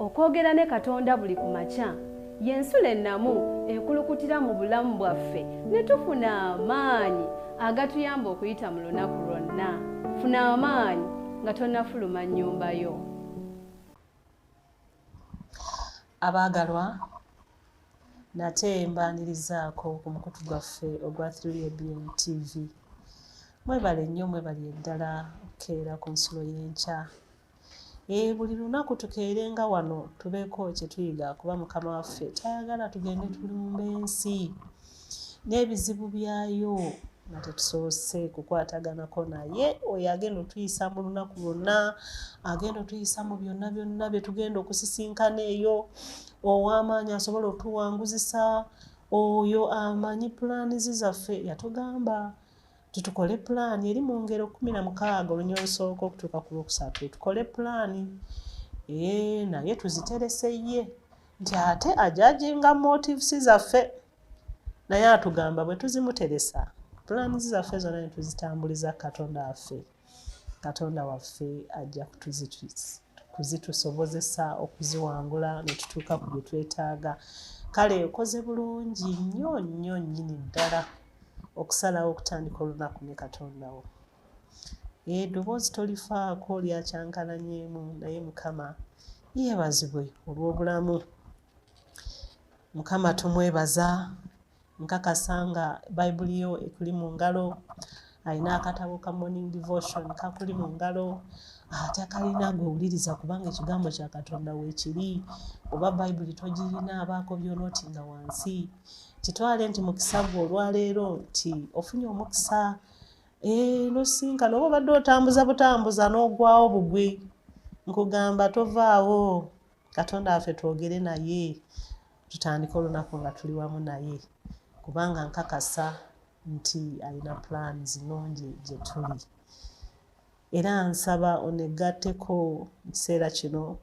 Okwogera ne Katonda buli ku makya y'ensulo ennamu ekulukutira mu bulamu bwaffe ne tufuna amaanyi agatuyamba okuyita mu lunaku lwonna. Funa amaanyi nga tonnafuluma nnyumba yo. Abaagalwa, nate mbaanirizaako ku mukutu gwaffe ogwa 3ABN TV. Mwebale nnyo, mwebalire ddala okukeera ku nsulo y'enkya. Ee, buli lunaku tukeerenga wano tubeeko kye tuyiga kuba Mukama waffe tayagala tugende tulumbe ensi n'ebizibu byayo nga tetusoose kukwataganako naye. Oyo agenda otuyisa mu lunaku lwonna, agenda otuyisa mu byonna byonna bye tugenda okusisinkana eyo, ow'amaanyi asobola otuwanguzisa, oyo amanyi pulaanizi zaffe. Yatugamba tutukole pulaani eri mu Ngero 16 olunya olusooka okutuuka ku lwokusatu, tukole pulaani ee naye tuziterese ye nti ate ajajinga motives zaffe, naye atugamba bwe tuzimuteresa pulaani zaffe zonna ne tuzitambuliza Katonda waffe, Katonda waffe ajja kuzitusobozesa okuziwangula ne tutuuka ku bye twetaaga. Kale okoze bulungi nnyo nnyo nnyini ddala okusalawo okutandika olunaku ne Katonda wo. Eddoboozi tolifaako lyakyankalanyeemu, naye Mukama yeebazibwe olw'obulamu. Mukama tumwebaza. Nkakasa nga Bayibuli yo ekuli mu ngalo, alina akatabo ka morning devotion kakuli mu ngalo, atakalina gwe wuliriza kubanga ekigambo kya Katonda weekiri. Oba Bayibuli togirina, abaako by'onootinga wansi. Kitwale nti mukisa gwo olwaleero nti ofunye omukisa nosinkana, oba obadde otambuza butambuza n'ogwawo bugwi, nkugamba tovaawo. Katonda waffe twogere naye, tutandike olunaku nga tuli wamu naye, kubanga nkakasa nti alina plans nnungi gye tuli. Era nsaba onegatteko mu kiseera kino,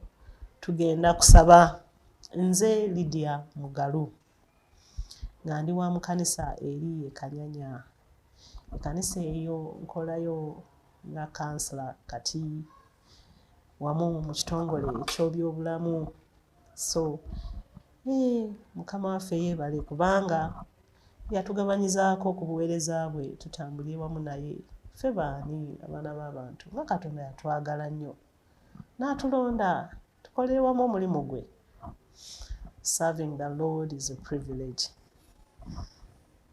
tugenda kusaba. Nze Lydia Mugalu, nga ndi wa mu kanisa eri e Kanyanya. Ekanisa eyo nkolayo nga kansala kati wamu mu kitongole eky'obyobulamu. So Mukama waffe yeebale kubanga yatugabanyizaako ku buweereza bwe, tutambulire wamu naye. Ffe baani abaana b'abantu nga Katonda yatwagala nnyo n'atulonda tukolere wamu omulimu gwe. Serving the Lord is a privilege.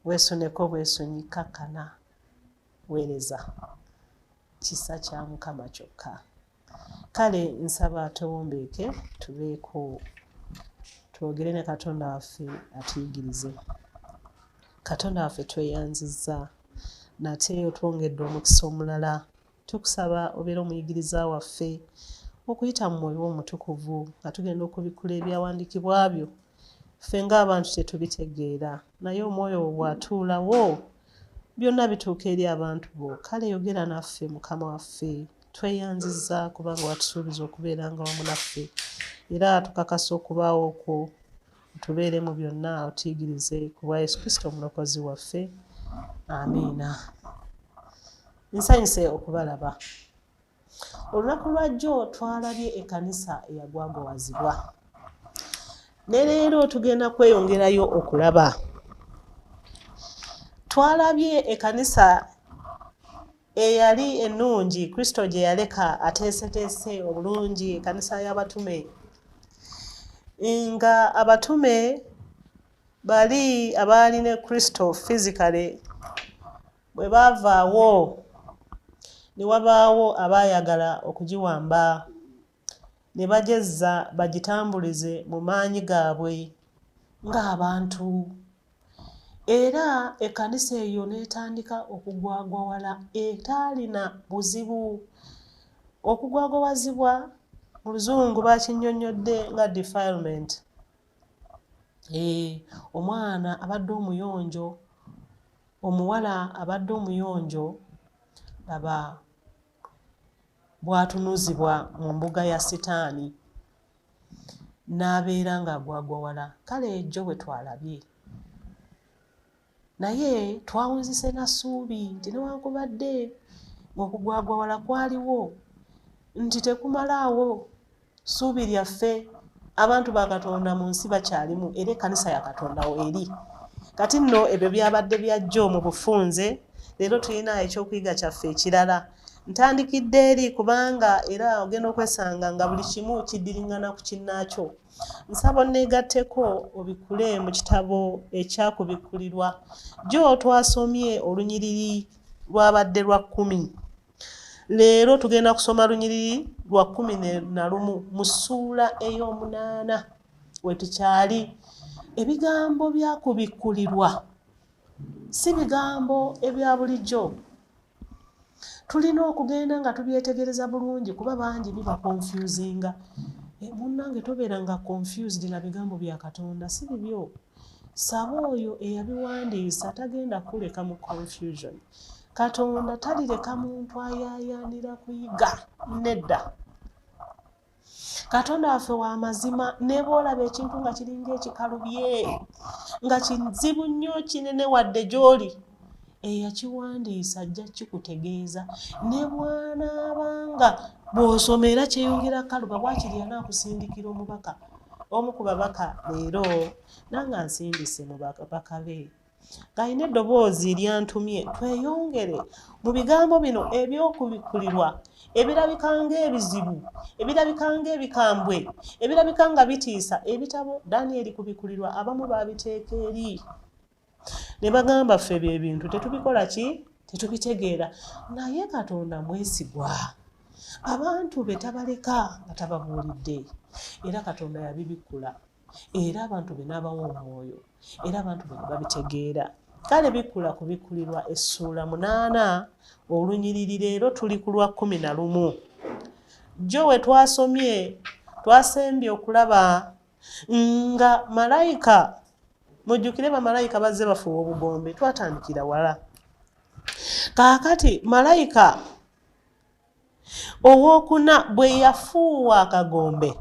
Weesuneko bwesunyi, kakkana, weereza, kisa kya Mukama kyokka. Kale nsaba tuwombeeke, tubeeko twogere ne Katonda waffe atuyigirize. Katonda waffe, tweyanzizza nate otwongedde omukisa omulala. Tukusaba obeere omuyigiriza waffe okuyita mu Mwoyo Omutukuvu nga tugenda okubikkula ebyawandiikibwa byo. Ffe ng'abantu tetubitegeera, naye Omwoyo wo bw'atuulawo byonna bituuka eri abantu bo. Kale yogera naffe, Mukama waffe. Tweyanzizza kubanga watusuubiza okubeeranga wamu naffe, era tukakasa okubaawo kwo. Otubeere mu byonna, otuyigirize, ku bwa Yesu Kristo Omulokozi waffe, amiina. Nsanyuse okubalaba. Olunaku lwajjo twalabye ekkanisa eyagwagwawazibwa, ne leero tugenda kweyongerayo okulaba. Twalabye ekkanisa eyali ennungi Kristo gye yaleka ateeseteese obulungi, ekkanisa y'abatume, nga abatume bali abaali ne Kristo physically bwe baavaawo ne wabaawo abaayagala okugiwamba ne bagyezza bagitambulize mu maanyi gaabwe ng'abantu, era ekkanisa eyo n'etandika okugwagwawala etaalina buzibu. Okugwagwawazibwa mu Luzungu bakinnyonnyodde nga defilement. Omwana abadde omuyonjo, omuwala abadde omuyonjo, laba bw'atunuzibwa mu mbuga ya Sitaani n'abeera ng'agwagwawala. Kale ejjo bwe twalabye, naye twawunzise na ssuubi nti newankubadde ng'okugwagwawala kwaliwo, nti tekumalaawo ssuubi lyaffe Abantu ba Katonda mu nsi bakyalimu, era ekkanisa ya Katonda weeri. Kati nno ebyo byabadde bya jjo mu bufunze, leero tulina ekyokuyiga kyaffe ekirala. Ntandikidde eri kubanga era ogenda okwesanga nga buli kimu kiddiriŋŋana ku kinnaakyo. Nsaba onneegatteko obikkule mu kitabo ekyakubikkulirwa. Jjo twasomye olunyiriri lwabadde lwa kkumi. Leero tugenda kusoma lunyiriri lwa 11 mu ssuula ey'omunaana we tukyali. Ebigambo byakubikkulirwa si bigambo ebya bulijjo. Tulina okugenda nga tubyetegereza bulungi kuba bangi biba confusinga. Munnange tobeera nga confused na bigambo bya Katonda, si bibyo. Saba oyo eyabiwandiisa, tagenda kukuleka mu confusion. Katonda talireka muntu ayaayaanira kuyiga, nedda. Katonda waffe wa mazima, ne bw'olaba ekintu nga kiringa ekikalubye, nga kizibu nnyo kinene wadde gy'oli, eyakiwandiisa ajja kikutegeeza. Ne bw'anaabanga bw'osoma era kyeyongera kukaluba, bwakiri anaakusindikira omubaka, omu ku babaka leero nange ansindise mu babaka be. Ng'alina eddoboozi lyantumye tweyongere mu bigambo bino eby'okubikkulirwa ebirabika ng'ebizibu, ebirabika ng'ebikambwe, ebirabika nga bitiisa. Ebitabo Danyeri kubikkulirwa abamu babiteeka eri ne bagamba ffe ebyo ebintu tetubikola ki, tetubitegeera. Naye Katonda mwesigwa, abantu be tabaleka nga tababuulidde, era Katonda yabibikkula, era abantu be n'abawa omwoyo, era abantu be ne babitegeera. Kale bikkula kubikkulirwa essuula 8 olunyiriri, leero tuli ku lwa 11. Jjo we twasomye twasembye okulaba nga malayika, mujjukire bamalayika bazze bafuuwa obugombe, twatandikira wala. Kaakati malayika owookuna bwe yafuuwa akagombe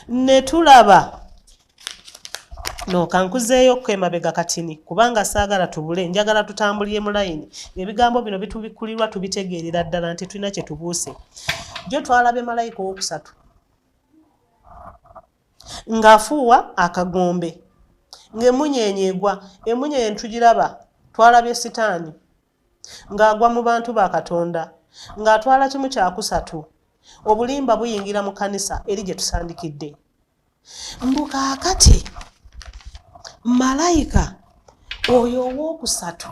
ne tulaba no kankuzeeyokko emabega katini, kubanga saagala tubule, njagala tutambulire mu layini. Ebigambo bino bitubikkulirwa tubitegeerera ddala nti tulina kye tubuuse. Jjo twalabye malayika owokusatu ng'afuuwa akagombe ng'emmunyeenye egwa. Emmunyeenye tugiraba, twalabye Sitaani ng'agwa mu bantu ba Katonda ng'atwala kimu kyakusatu. Obulimba buyingira mu kanisa eri gye tusandikidde. Mbu kaakati malayika oyo owookusatu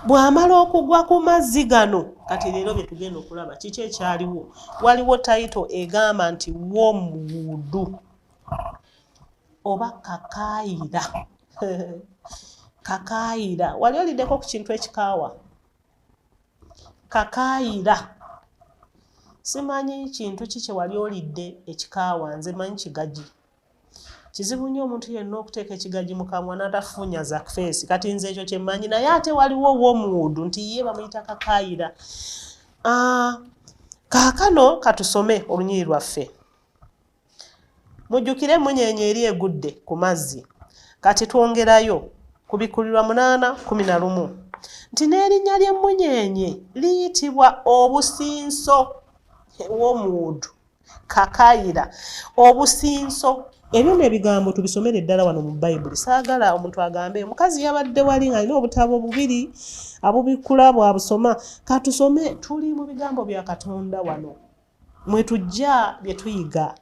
bw'amala okugwa ku mazzi gano, kati leero bye tugenda okulaba kiki ekyaliwo. Waliwo tayito egamba nti wormwood oba kakaayira. Kakaayira, wali oliddeko ku kintu ekikaawa? Kakaayira, simanyi kintu ki kye wali olidde ekikaawa, nze manyi kigagi. Kizibu nnyo omuntu yenna okuteeka ekigagi mu kamwa n'atafunyaza feesi, kati nze ekyo kye mmanyi. Naye ate waliwo wormwood nti ye bamuyita kakaayira. Kaakano katusome olunyiri lwaffe. Mujjukire emmunyeenye eri egudde ku mazzi. Kati twongerayo kubikkulirwa 8:11 nti n'erinnya ly'emmunyeenye liyitibwa obusinso, wormwood, kakayira, obusinso. Ebyo n'ebigambo tubisomere ddala wano mu Bayibuli. Saagala omuntu agambe omukazi yabadde wali ng'alina obutabo bubiri abubikkula bw'abusoma. Katusome, tuli mu bigambo bya Katonda wano mwe tujja bye tuyiga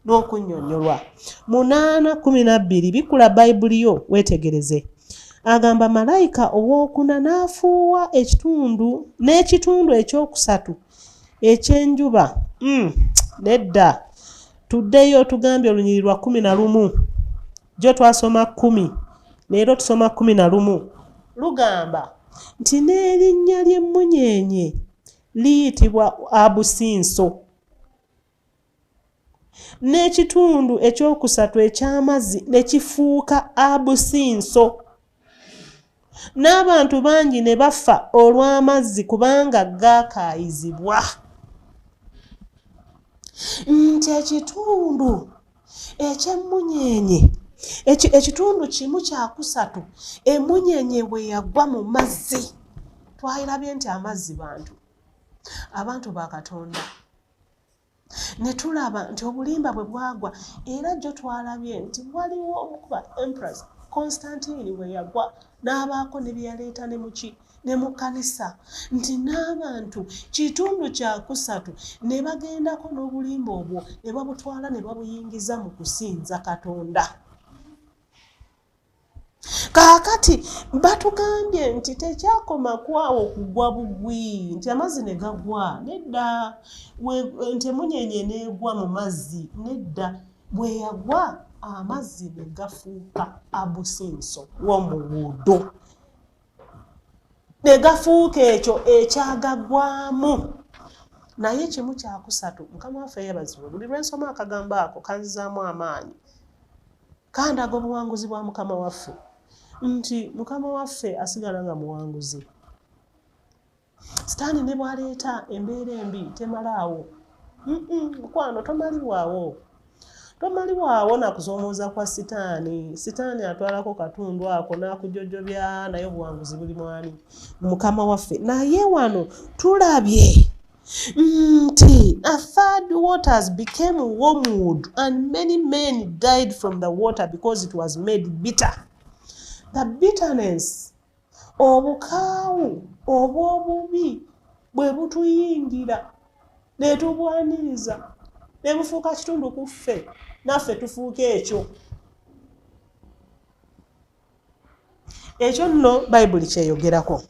n'okunnyonnyolwa. 8:12, bikkula Bayibuli yo weetegereze. Agamba malayika owookuna n'afuuwa ekitundu n'ekitundu ekyokusatu ekyenjuba. Nedda, tuddeyo, tugambye olunyiriri lwa 11. Jjo twasoma 10, leero tusoma 11. Lugamba nti n'erinnya ly'emmunyeenye liyitibwa abusinso, n'ekitundu ekyokusatu eky'amazzi ne kifuuka abusinso, n'abantu bangi ne bafa olw'amazzi kubanga gaakaayizibwa. Nti ekitundu eky'emmunyeenye, ekitundu kimu kyakusatu emmunyeenye bwe yagwa mu mazzi, twalabye nti amazzi bantu, abantu ba Katonda. Ne tulaba nti obulimba bwe bwagwa, era jjo twalabye nti waliwo omu ku ba emperors, Constantine, bwe yagwa n'abaako ne bye yaleeta ne muki ne mu kkanisa, nti n'abantu kitundu kyakusatu ne bagendako n'obulimba obwo ne babutwala ne babuyingiza mu kusinza Katonda. Kaakati batugambye nti tekyakoma kwawo kugwa bugwi nti amazzi ne gagwa, nedda, nti emunyenye n'egwa mu mazzi, nedda, bwe yagwa amazzi ne gafuuka abusinso w'omuwuudo, ne gafuuka ekyo ekyagagwamu. Naye kimu kyakusatu, Mukama waffe yeebazibwe, buli lwe nsoma akagambo ako kanzizaamu amaanyi, kandaga obuwanguzi bwa Mukama waffe, nti Mukama waffe asigala nga muwanguzi. Sitaani ne bw'aleeta embeera embi temalaawo. Mukwano, tomalibwawo, tomalibwawo na kusoomooza kwa Sitaani. Sitaani atwalako katundu ako n'akujojobya, naye obuwanguzi buli mwani? Mukama waffe. Naye wano tulabye nti a third waters became wormwood and many men died from the water because it was made bitter. The bitterness, obukaawu obw'obubi bwe butuyingira ne tubwaniriza ne bufuuka kitundu ku ffe, naffe tufuuka ekyo. Ekyo nno Bayibuli kyeyogerako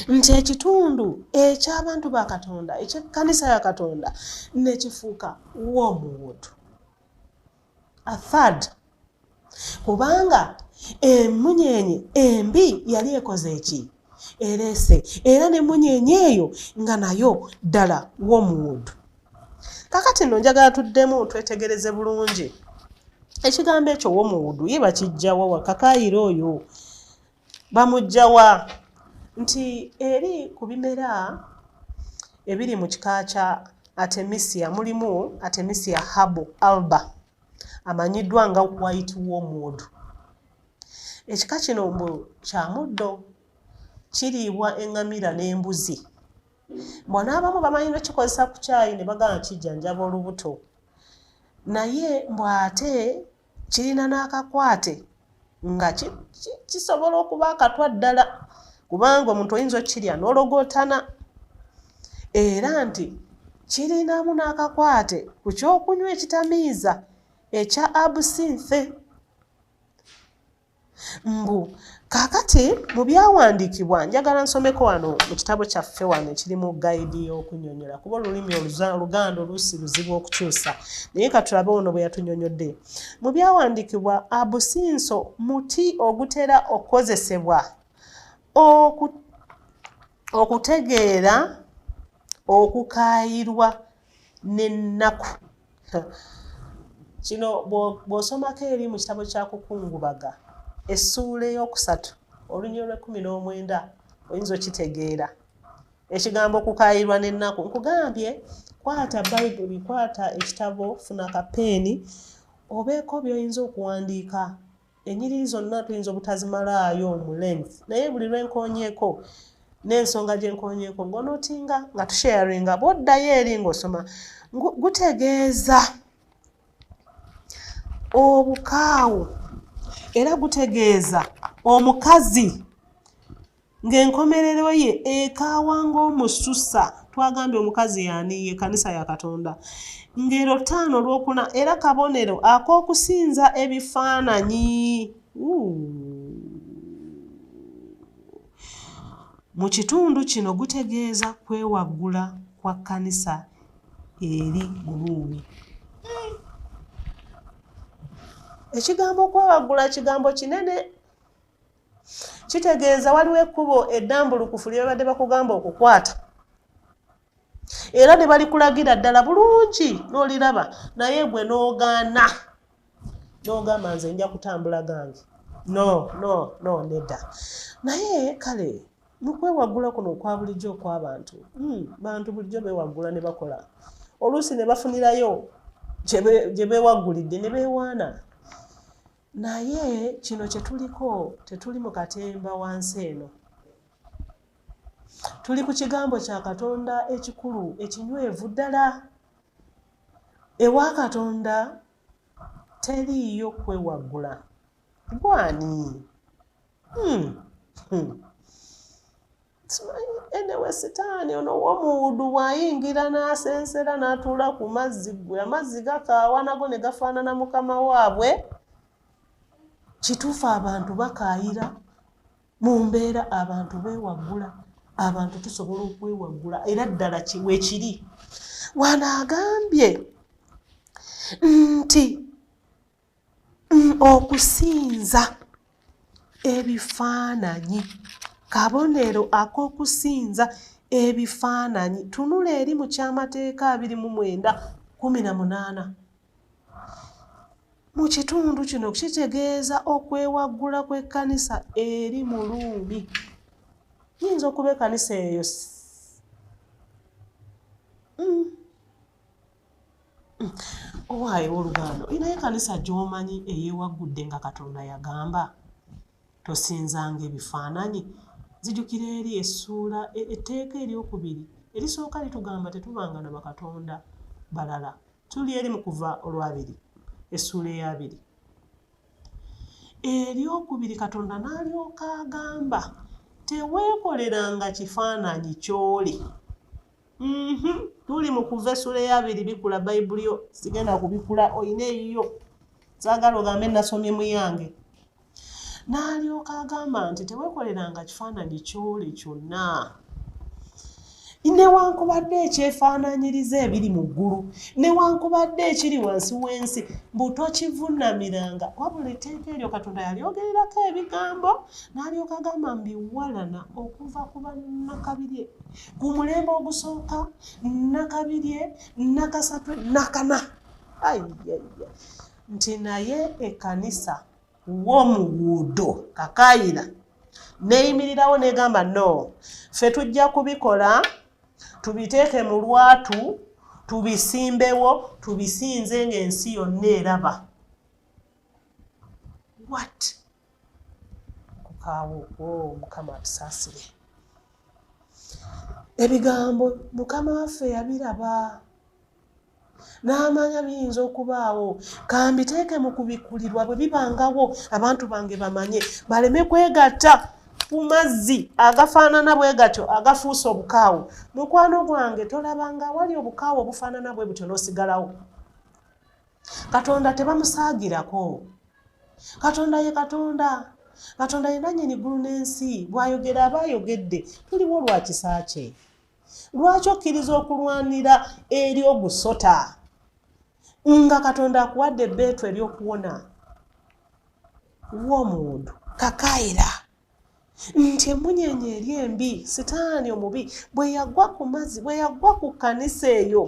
nti ekitundu eky'abantu ba Katonda, eky'ekkanisa ya Katonda, ne kifuuka wormwood, a third, kubanga emunyenye embi yali ekoze eki ereese, era n'emunyenye eyo nga nayo ddala wormwood. Kakati nno njagala tuddemu twetegereze bulungi ekigambo ekyo wormwood. Ye bakijjawa? Kakaayiro oyo bamuggyawa? Nti eri ku bimera ebiri mu kika kya Artemisia, mulimu Artemisia habo alba, amanyiddwa nga white wormwood. Ekika kino mbu kya muddo, kiriibwa eŋŋamira n'embuzi. Mbwa n'abamu bamanyi nokikozesa ku kyayi ne bagamba kijjanjaba olubuto, naye mbw ate kirina n'akakwate nga kisobola okuba akatwa ddala, kubanga omuntu oyinza okukirya n'ologootana, era nti kirinamu n'akakwate ku kyokunywa ekitamiiza ekya absinthe. Mbu kaakati mu byawandiikibwa, njagala nsomeko wano mu kitabo kyaffe wano ekirimu guide y'okunnyonnyola, kuba olulimi Oluganda oluusi luzibu okukyusa, naye katulabe ono bwe yatunyonyodde. Mu byawandiikibwa, abusinso muti ogutera okukozesebwa okutegeera okukaayirwa n'ennaku. Kino bw'osomako eri mu kitabo kya Kukungubaga essuula 3 olunyiriri lw'e-19, oyinza okitegeera ekigambo okukaayirwa n'ennaku. Nkugambye, kwata Bayibuli, kwata ekitabo, funa akapeeni, obeeko by'oyinza okuwandiika. Enyiriri zonna tuyinza obutazimalaayo mu length, naye buli lwenkonyeeko n'ensonga gye nkonyeeko ng'onootinga nga tusharinga, bw'oddayo eri ng'osoma. Gutegeeza obukaawu, era gutegeeza omukazi ng'enkomerero ye ekaawa ng'omususa. Twagambye omukazi yaani? Ye kanisa ya Katonda. Ngero 5 olwokuna, era kabonero ak'okusinza ebifaananyi. Mu kitundu kino gutegeeza kwewaggula kwa kkanisa eri Buruumi. Ekigambo okwewaggula kigambo kinene, kitegeeza waliwo ekkubo eddambulukufu lye babadde bakugamba okukwata, era ne balikulagira ddala bulungi n'oliraba, naye gwe n'ogaana n'ogamba, "Nze nja kutambula gange." No, no, no, nedda. Naye kale mu kwewaggula kuno okwa bulijjo okw'abantu, bantu bulijjo beewaggula ne bakola, oluusi ne bafunirayo gye beewaggulidde ne beewaana. Naye kino kye tuliko, tetuli mu katemba wansi eno, tuli ku kigambo kya Katonda ekikulu ekinywevu ddala. Ewa Katonda teriiyo kwewaggula. Gwani? Hmm. Hmm. Simanyi enewe sitaani ono womuwudu bw'ayingira n'asensera n'atuula ku mazzi gwe amazzi gakaawa nago ne gafaanana mukama waabwe. Kituufu abantu bakaayira mu mbeera, abantu beewaggula, abantu tusobola okwewaggula era ddala weekiri. Wano agambye nti okusinza ebifaananyi kabonero ak'okusinza ebifaananyi. Tunula eri mu Kyamateeka 29:18. Mu kitundu kino kitegeeza okwewaggula kw'ekkanisa eri mu Ruumi. Yinza okuba ekkanisa eyo Owaaye ow'oluganda, olinayo ekkanisa gy'omanyi eyeewaggudde nga Katonda yagamba, Tosinzanga ebifaananyi? Nzijukira eri essuula, e, etteeka ery'okubiri, erisooka litugamba tetubanga na bakatonda balala. Tuli eri mu Kuva olw'abiri, essuula ey'abiri. Ery'okubiri Katonda n'alyoka agamba, Teweekoleranga kifaananyi kyole. Mhm. Tuli mu Kuva essuula ey'abiri, bikula Bayibuli yo, sigenda kubikula, olina eyiyo. Saagala ogambe nasomye mu yange. N'alyoka agamba nti teweekoleranga kifaananyi kyole kyonna, newankubadde ekyefaanaanyiriza ebiri mu ggulu, newankubadde ekiri wansi w'ensi, mbu tokivunamiranga. Wabula etteeka eryo Katonda yalyogererako ebigambo, n'alyoka agamba mbiwalana okuva ku bannakabirye ku mulembe ogusooka, nnakabirye, nnakasatwe, nnakana. Aiyaiya nti naye ekkanisa w'omuguudo kakaayira neeyimirirawo negamba no, ffe tujja kubikola, tubiteeke mu lwatu, tubisimbewo, tubisinze ng'ensi yonna eraba. What? Okukaawa okwo, Mukama atusaasire. Ebigambo Mukama waffe yabiraba n'amanya biyinza okubaawo. Kambiteeke mu kubikkulirwa, bwe bibangawo abantu bange bamanye, baleme kwegatta ku mazzi agafaanana bwe gatyo agafuuse obukaawu. Mukwano gwange, tolabanga awali obukaawu obufaanana bwe butyo n'osigalawo. Katonda tebamusaagirako. Katonda ye Katonda. Katonda ye nannyini ggulu n'ensi. Bw'ayogera aba ayogedde. Tuliwo lwa kisa kye. Lwaki okkiriza okulwanira eri ogusota nga Katonda akuwadde ebbeetu ery'okuwona? Wormwood, kakaira nti emmunyeenye eri embi, sitaani omubi, bwe yagwa ku mazzi, bwe yagwa ku kkanisa eyo,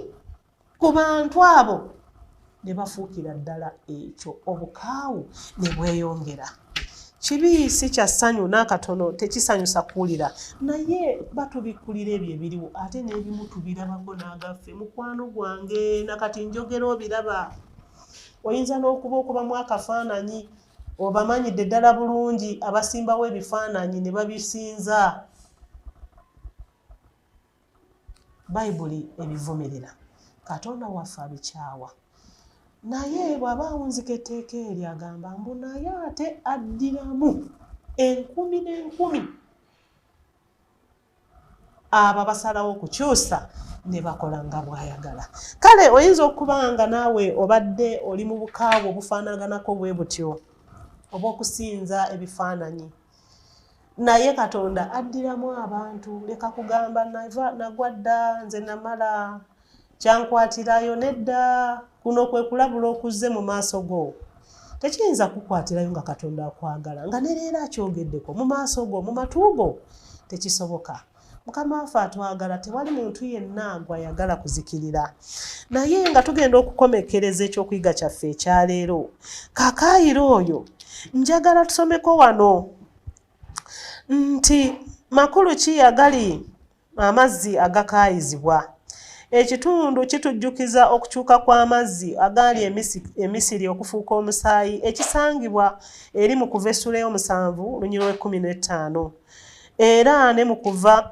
ku bantu abo, ne bafuukira ddala ekyo, obukaawu ne bweyongera. Kibi si kya ssanyu n'akatono, tekisanyusa kuwulira, naye batubikkulira ebyo ebiriwo, ate n'ebimu tubirabako n'agaffe. Mukwano gwange, na kati njogera obiraba. Oyinza n'okuba okubamu akafaananyi, obamanyidde ddala bulungi abasimbawo ebifaananyi ne babisinza. Bayibuli ebivumirira. Katonda waffe abikyawa. Naye bw'aba awunzika etteeka eryo agamba mbu naye ate addiramu enkumi n'enkumi abo abasalawo okukyusa ne bakola nga bw'ayagala. Kale oyinza okuba nga naawe obadde oli mu bukaawu obufaanaganako bwe butyo obw'okusinza ebifaananyi. Naye Katonda addiramu abantu. Leka kugamba nava nagwa dda, nze namala, kyankwatirayo. Nedda, kuno kwe kulabula okuzze mu maaso go. Tekiyinza kukukwatirayo nga Katonda akwagala, nga ne leero akyogeddeko mu maaso go, mu matu go. Tekisoboka. Mukama waffe atwagala, tewali muntu yenna gw'ayagala kuzikirira. Naye nga tugenda okukomekkereza ekyokuyiga kyaffe ekya leero, kakaayira oyo, njagala tusomeko wano nti makulu ki agali amazzi agakaayizibwa. Ekitundu kitujjukiza okukyuka kw'amazzi agaali e Misiri okufuuka omusaayi ekisangibwa eri mu Kuva essuula ey'omusanvu olunyiriri lw'ekkumi n'ettaano. Era ne mu Kuva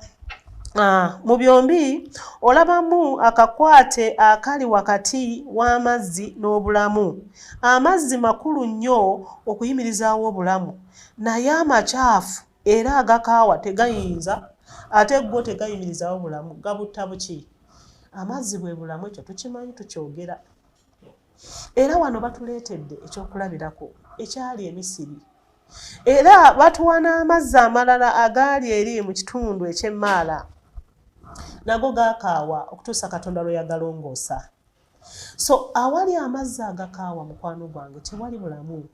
Mu byombi olabamu akakwate akali wakati w'amazzi n'obulamu. Amazzi makulu nnyo okuyimirizaawo obulamu, naye amakyafu era agakaawa tegayinza, ate go tegayimirizaawo bulamu, gabutta buki. Amazzi bwe bulamu, ekyo tukimanyi, tukyogera. Era wano batuleetedde ekyokulabirako ekyali e Misiri. Era batuwa n'amazzi amalala agaali eri mu kitundu eky'Emmaala, nago gaakaawa okutuusa Katonda lwe yagalongoosa. So awali amazzi agakaawa, mukwano gwange, tewali bulamu.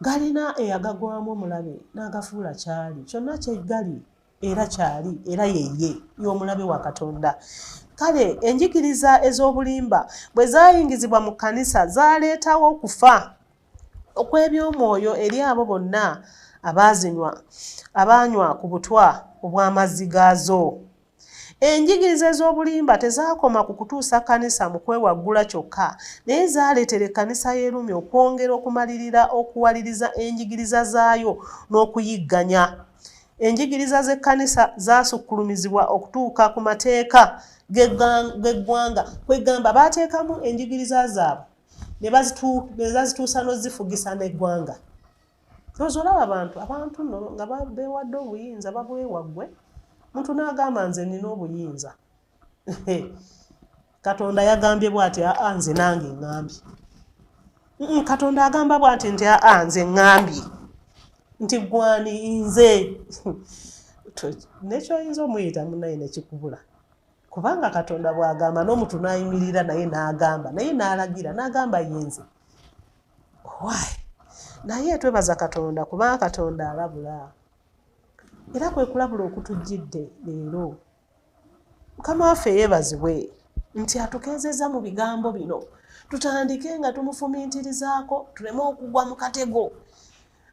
Galina eyagagwamu omulabe n'agafuula kyali kyonna kye gali, era kyali era yeye y'omulabe wa Katonda. Kale enjigiriza ez'obulimba bwe zaayingizibwa mu kkanisa, zaaleetawo okufa okw'ebyomwoyo eri abo bonna abaazinywa, abaanywa ku butwa obw'amazzi gaazo. Enjigiriza ez'obulimba tezaakoma ku kutuusa kkanisa mu kwewaggula kyokka, naye zaaleetera ekkanisa y'e Ruumi okwongera okumalirira okuwaliriza enjigiriza zaayo n'okuyigganya. Enjigiriza z'ekkanisa zaasukkulumizibwa okutuuka ku mateeka g'eggwanga. Kwegamba baateekamu enjigiriza zaabwe ne bazituusa n'ozifugisa n'eggwanga. Ndowooza olaba abantu nno nga beewadde obuyinza, babwewaggwe. Muntu n'agamba, nze nina obuyinza, Katonda yagambye bw'ati, aa nze nange ŋŋambye. Katonda agamba bw'ati nti aa nze ŋŋambye nti gwani nze nekyoyinza omuyita munaye nekikubula, kubanga Katonda bw'agamba n'omuntu n'ayimirira naye n'agamba naye n'alagira n'agamba yenze why. Naye twebaza Katonda kubanga Katonda alabula, era kwe kulabula okutujjidde leero. Mukama waffe yeebazibwe nti atukeezezza mu bigambo bino, tutandike nga tumufumiitirizaako, tuleme okugwa mu katego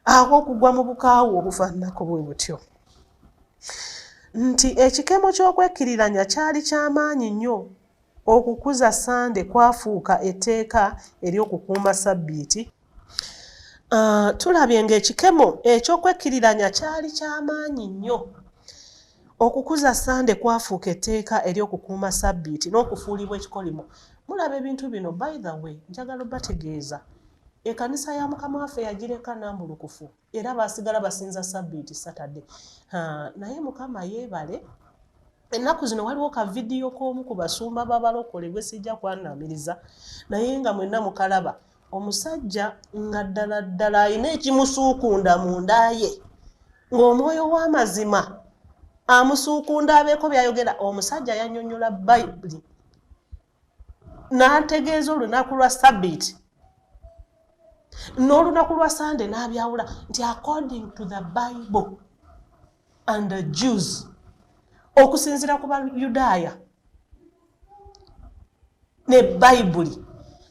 ak'okugwa mu bukaawu obufaananako bwe butyo. Nti ekikemo ky'okwekkiriranya kyali ky'amaanyi nnyo. Okukuza Sande kwafuuka etteeka ery'okukuuma Sabbiiti. Tulabye ng'ekikemo eky'okwekkiriranya kyali ky'amaanyi nnyo. Okukuza Sande kwafuuka etteeka ery'okukuuma Sabbiiti n'okufuulibwa ekikolimo. Mulaba ebintu bino. By the way, njagala obategeeza, ekkanisa ya Mukama waffe yagireka nambulukufu, era basigala basinza Sabbiiti, Saturday. Naye Mukama yeebale, ennaku zino waliwo ka vidiyo k'omu ku basumba b'abalokole gwe sijja kwanamiriza, naye nga mwenna mukalaba, omusajja nga ddala ddala alina ekimusuukunda munda ye, ng'omwoyo w'amazima amusuukunda abeeko byayogera. Omusajja yannyonnyola Bayibuli n'ategeeza olunaku lwa Sabbiiti n'olunaku lwa Sande, n'abyawula nti according to the Bible and the Jews, okusinziira ku Bayudaaya ne Bayibuli.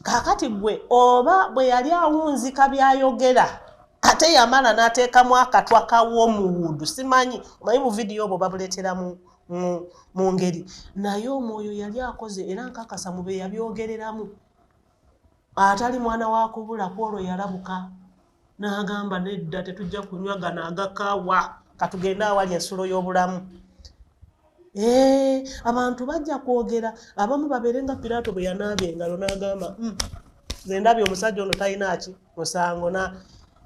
Kaakati gwe oba bwe yali awunzika byayogera, ate yamala n'ateekamu akatwa ka wormwood, simanyi, omanyi bu vidiyo obwo babuleetera mu ngeri, naye omwoyo yali akoze, era nkakasa mu be yabyogereramu atali mwana wa kubula. Kwolwo yalabuka n'agamba, nedda, tetujja kunywa gano agakaawa, katugende awali ensulo y'obulamu. Abantu bajja kwogera, abamu babeere nga Piraato bwe yanaaba engalo n'agamba, nze ndabye omusajja ono talina ki musango." Na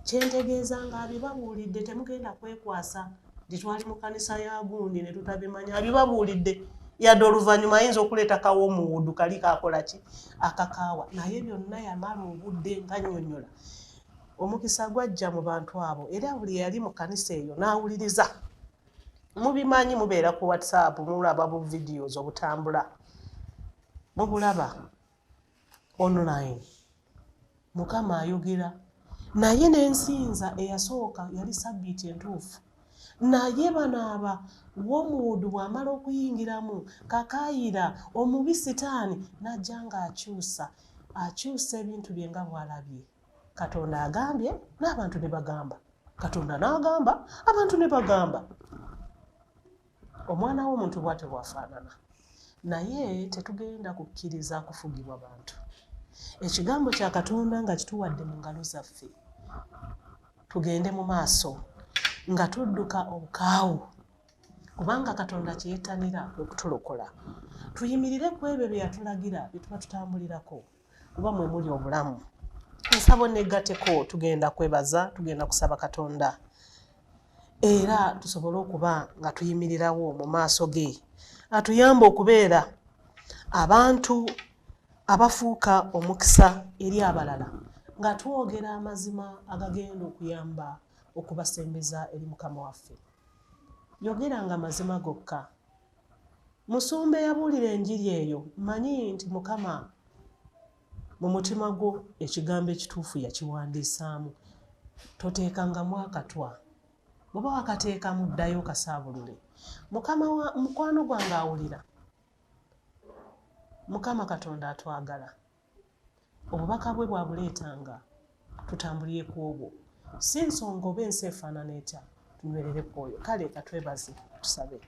kyentegeeza nga abibabuulidde, temugenda kwekwasa nti twali mu kanisa ya gundi ne tutabimanya. Abibabuulidde, yadde oluvannyuma ayinza okuleeta ka wormwood kali kakola ki akakaawa, naye byonna yamala obudde nga nnyonnyola. Omukisa gwajja mu bantu abo, era buli eyali mu kanisa eyo n'awuliriza. Mubimanyi, mubeera ku WhatsApp, mulaba bu videos obutambula, mubulaba online. Mukama ayogera naye n'ensinza eyasooka yali Sabbiiti entuufu, naye banaaba wormwood bw'amala okuyingiramu kakaayira omubi Sitaani n'ajja ng'akyusa akyusa ebintu bye nga bw'alabye. Katonda agambye n'abantu ne bagamba, Katonda n'agamba, abantu ne bagamba. Omwana w'omuntu bw'atyo bw'afaanana, naye tetugenda kukkiriza kufugibwa bantu. Ekigambo kya Katonda nga kituwadde mu ngalo zaffe, tugende mu maaso nga tudduka obukaawu. Kubanga Katonda kye yettanira kwe kutulokola. Tuyimirire ku ebyo bye yatulagira bye tuba tutambulirako, kuba mwe muli obulamu. Nsaba onneegatteko, tugenda kwebaza, tugenda kusaba Katonda era tusobole okuba nga tuyimirirawo mu maaso ge, atuyambe okubeera abantu abafuuka omukisa eri abalala, nga twogera amazima agagenda okuyamba okubasembeza eri Mukama waffe. Yogeranga mazima gokka. Musumba eyabuulira enjiri eyo, mmanyi nti Mukama mu mutima gwo ekigambo ekituufu yakiwandiisaamu. Toteekangamu akatwa. Bw'oba wakateekamu, ddayo okasaabulule. Mukama wa mukwano gwange awulira. Mukama Katonda atwagala. Obubaka bwe bw'abuleetanga, tutambulire ku obwo. Si nsonga oba ensi efaanana etya, tunywerere ku oyo. Kale katwebaze, tusabe.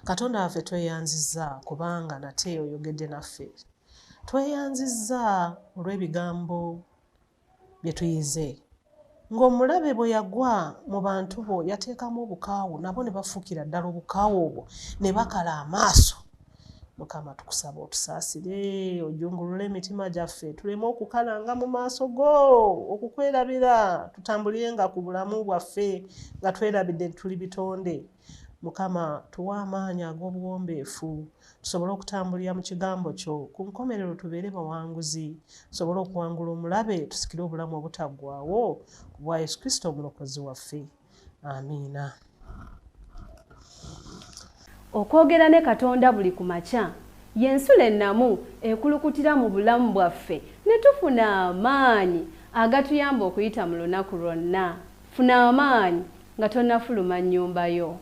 Katonda waffe, tweyanzizza kubanga nate oyogedde naffe. Tweyanzizza olw'ebigambo bye tuyize. Ng'omulabe bwe yagwa mu bantu bo, yateekamu obukaawu, nabo ne bafuukira ddala obukaawu obwo ne bakala amaaso. Mukama, tukusaba otusaasire, ojungulule emitima gyaffe, tuleme okukalanga mu maaso go, okukwerabira, tutambulirenga ku bulamu bwaffe nga twerabidde nti tuli bitonde. Mukama, tuwe amaanyi ag'obuwombeefu, tusobole okutambulira mu kigambo kyo, ku nkomerero tubeere bawanguzi, tusobole okuwangula omulabe, tusikire obulamu obutaggwaawo ku bwa Yesu Kristo omulokozi waffe. Amiina. Okwogera ne Katonda buli ku makya y'ensulo ennamu ekulukutira mu bulamu bwaffe ne tufuna amaanyi agatuyamba okuyita mu lunaku lwonna. Funa amaanyi nga tonnafuluma nnyumba yo.